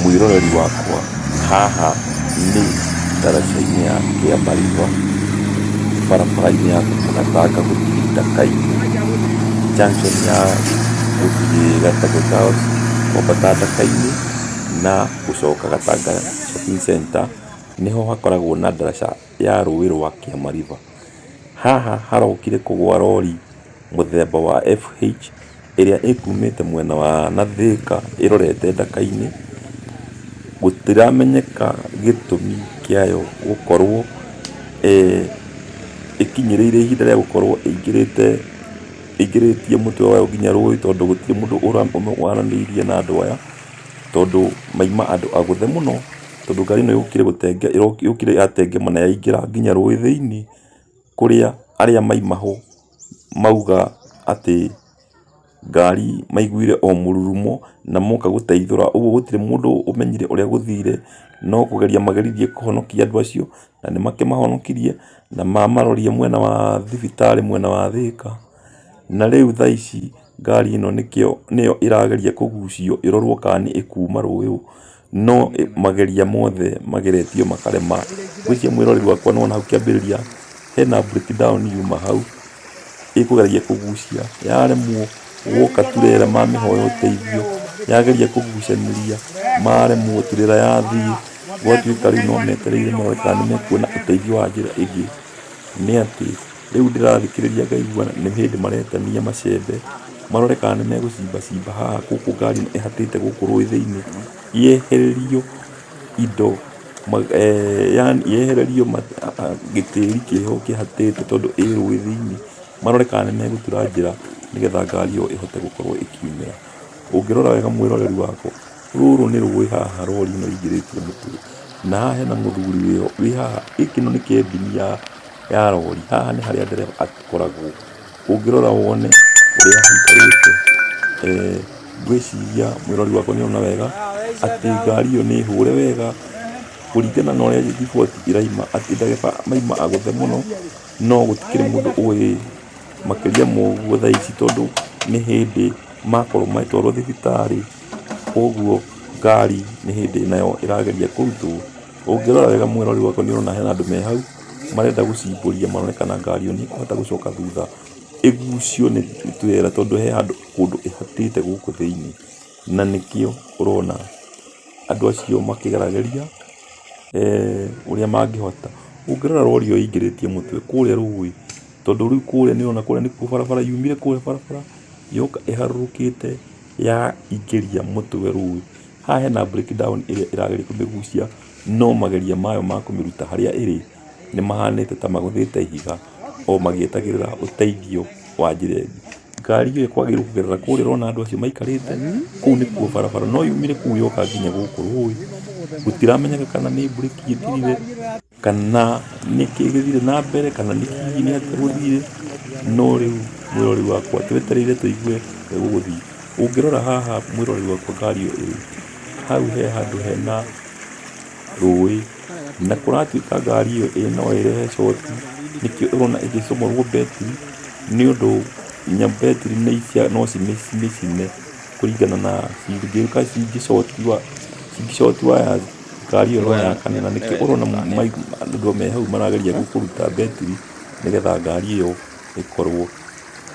Mwĩroreri wakwa, haha nĩ ndaraca-inĩ ya Kĩamba River, barabara-inĩ ya kuma Gatanga gũthiĩ Ndaka-inĩ, junction ya gũthiĩ Gatanga Girls, kwambata Ndaka-inĩ na gũcoka Gatanga Shopping Centre, nĩho hakoragwo na ndaraca ya rũĩ rwa Kĩama River. Haha harokire kũgũa rori mũthemba wa FH ĩrĩa ĩkumĩte mwena wa na Thĩka ĩrorete Ndaka-inĩ. Gũtiramenyeka gĩtũmi kĩayo gũkorwo ĩkinyĩrĩire ihinda rĩa gũkorwo ĩingĩrĩte ĩingĩrĩtie mũtwe wayo nginya rũĩ, tondũ gũtirĩ mũndũ waranĩirie na andũ aya, tondũ maima andũ agũthe mũno, tondũ ngari ĩno yũkire yũkire yatengema na yaingĩra nginya rũĩ thĩiniĩ, kũrĩa arĩa maima ho mauga atĩ ngari maiguire o mũrurumo na moka gũteithũra, ũguo gũtirĩ mũndũ ũmenyire ũrĩa gũthire, no kũgeria mageririe kũhonokia andũ acio, na nĩ makĩmahonokirie, na mamaroria mwena wa thibitarĩ mwena wa Thĩka, na rĩu thaa ici ngari ĩno nĩkĩo nĩyo ĩrageria kũgucio ĩrorwo kana nĩ ĩkuma rũĩ, no mageria mothe mageretio makarema. Ngwĩciria mwĩroreri wakwa nĩwona hau kĩambĩrĩria hena breakdown yuma hau, ĩkũgeragia kũgucia, yaremwo guoka turera mamĩhoya ũteithio, yageria kũgucanĩria, maremwo turera yathiĩ, gwatuĩka rĩu no metereire marore kana nĩ mekuona ũteithio wa njĩra ĩngĩ, nĩ atĩ rĩu ndĩrathikĩrĩria ngaigua nĩ hĩndĩ maretania macembe, marore kana nĩ megũcimbacimba haha gũkũ ngari ĩno ĩhatĩte gũkũ rũĩ thĩinĩ, yehererio indo, yaani yehererio gĩtĩri kĩho kĩhatĩte tondũ ĩ rũĩ thĩinĩ, marore kana nĩ megũtura njĩra nĩgetha ngari ĩyo ĩhote gũkorwo ĩkiumĩra. Ũngĩrora wega mwĩroreri wakwa, rũrũ nĩ rũĩ haha rori ĩno ĩingĩrĩtie mũtwe, na haha hena mũthuri wĩ haha, ĩno nĩ kembini ya rori, haha nĩ harĩa ndereba akoragwo. Ũngĩrora wone ũrĩa haikarĩte, ngwĩciria mwĩroreri wakwa nĩ ũrona wega atĩ ngari ĩyo nĩ hũre wega kũringana na ũrĩa riboti ĩraima atĩ ndereba maima agũthe mũno, no gũtikĩrĩ mũndũ ũĩ makĩria ma ũguo thaa ici, tondũ nĩ hĩndĩ makorwo magĩtwarwo thibitarĩ, koguo ngari nĩ hĩndĩ nayo ĩrageria kũrutwo. Ũngĩrora wega mwĩroreri wakwa nĩ ũrona hena andũ me hau marenda gũcimbũria marore kana ngari ĩyo nĩ ĩkũhota gũcoka thutha ĩgucio nĩ turera, tondũ he handũ kũndũ ĩhatĩte gũkũ thĩinĩ, na nĩkĩo ũrona andũ acio makĩgerageria ũrĩa mangĩhota. Ũngĩrora rori ĩyo ĩingĩrĩtie mũtwe kũrĩa rũĩ, tondũ rĩu kũrĩa nĩ ũrona kũrĩa nĩkuo barabara yumire kũrĩa barabara yoka ĩharũrũkĩte yaingĩria mũtwe rũĩ. Haha hena breakdown ĩrĩa ĩrageria kũmĩgucia, no mageria mayo ma kũmĩruta harĩa ĩrĩ nĩ mahanĩte ta magũthĩte ihiga o magĩetagĩrĩra ũteithio wa njĩra ĩngĩ. Ngari ĩyo ĩkwagĩrĩirwo kũgerera kũrĩa ũrona andũ acio maikarĩte, kũu nĩkuo barabara, no yumire kũu yoka nginya gũkũ rũĩ, gũtiramenyeka kana nĩ mburĩki ĩthirire, kana nĩkĩ gĩthire na mbere, kana hihi nĩ atĩa gũthire, no rĩu mwĩroreri wakwa twetereire tũigue ũrĩa gũgũthiĩ. Ũngĩrora haha mwĩroreri wakwa ngari ĩyo ĩrĩ, hau he handũ hena rũĩ, na kũratuĩka ngari ĩyo no ĩrehe short, nĩkĩo ũrona ĩgĩcomorwo betiri, nĩ ũndũ nginya betiri no cimĩcine kũringana na cingĩũka cingĩ short wires, ngari ĩyo no yakane, na nĩkĩo ũrona andũ me hau marageria kũruta betiri, nĩgetha ngari ĩyo ĩkorwo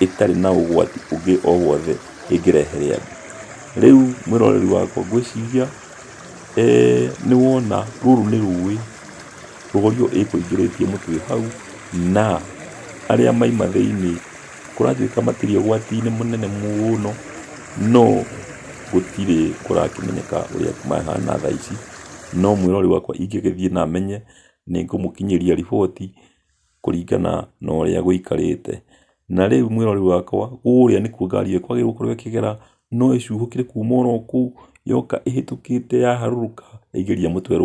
ĩtarĩ na ũgwati ũngĩ o wothe ĩngĩrehere andũ. Rĩu mwĩroreri wakwa ngwĩciria nĩ wona rũrũ nĩ rũĩ, rori ĩyo ĩkũingĩrĩtie mũtwe hau, na arĩa maima thĩinĩ kũratuĩka matirĩ ũgwati-inĩ mũnene mũno, no gũtirĩ kũrakĩmenyeka ũrĩa mahana thaa ici, no mwĩroreri wakwa ingĩgĩthiĩ na menye nĩ ngũmũkinyĩria riboti kũringana na ũrĩa gũikarĩte. Na rĩu mwĩroreri wakwa kũrĩa nĩkuo ngari ĩyo ĩkwagĩrĩirwo gũkorwo ĩkĩgera, no ĩcuhũkire kuma oro kũu yoka ĩhĩtũkĩte yaharũrũka yaingĩria mũtwe rũĩ.